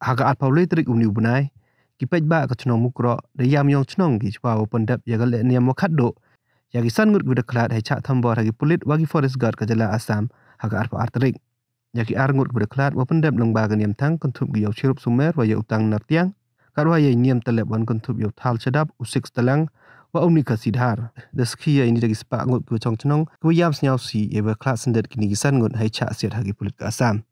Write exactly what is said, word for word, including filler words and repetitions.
Ha ka arphaw lai tarik uni u bnai, ki paidbah ka chnong Mukroh da yam yong chnong ki chwa wow pyndep ya ka lehniam wa khatduh ya ki san ngut kiwa da khlad hei chah thombor ha ki pulit wa ki forest guard ka jylla Assam ha ka arphaw ar tarik. Ya ki ar ngut kiwa da khlad wa pyndep lyngba ka niam thang kynthup ki ya u Chirup Sumer wa ya u Tang Nartiang, katwa ya i niam talep wan kynthup ya u Thal Chadap, u Six Talang wa u Nikha Sidhar. Da sakhi ya ini da ki spah ngut kiwa chong chnong kiwa yam sñiawsih ya iwa khlad syndet kini ki san ngut hei chah siat ha ki pulit ka Assam.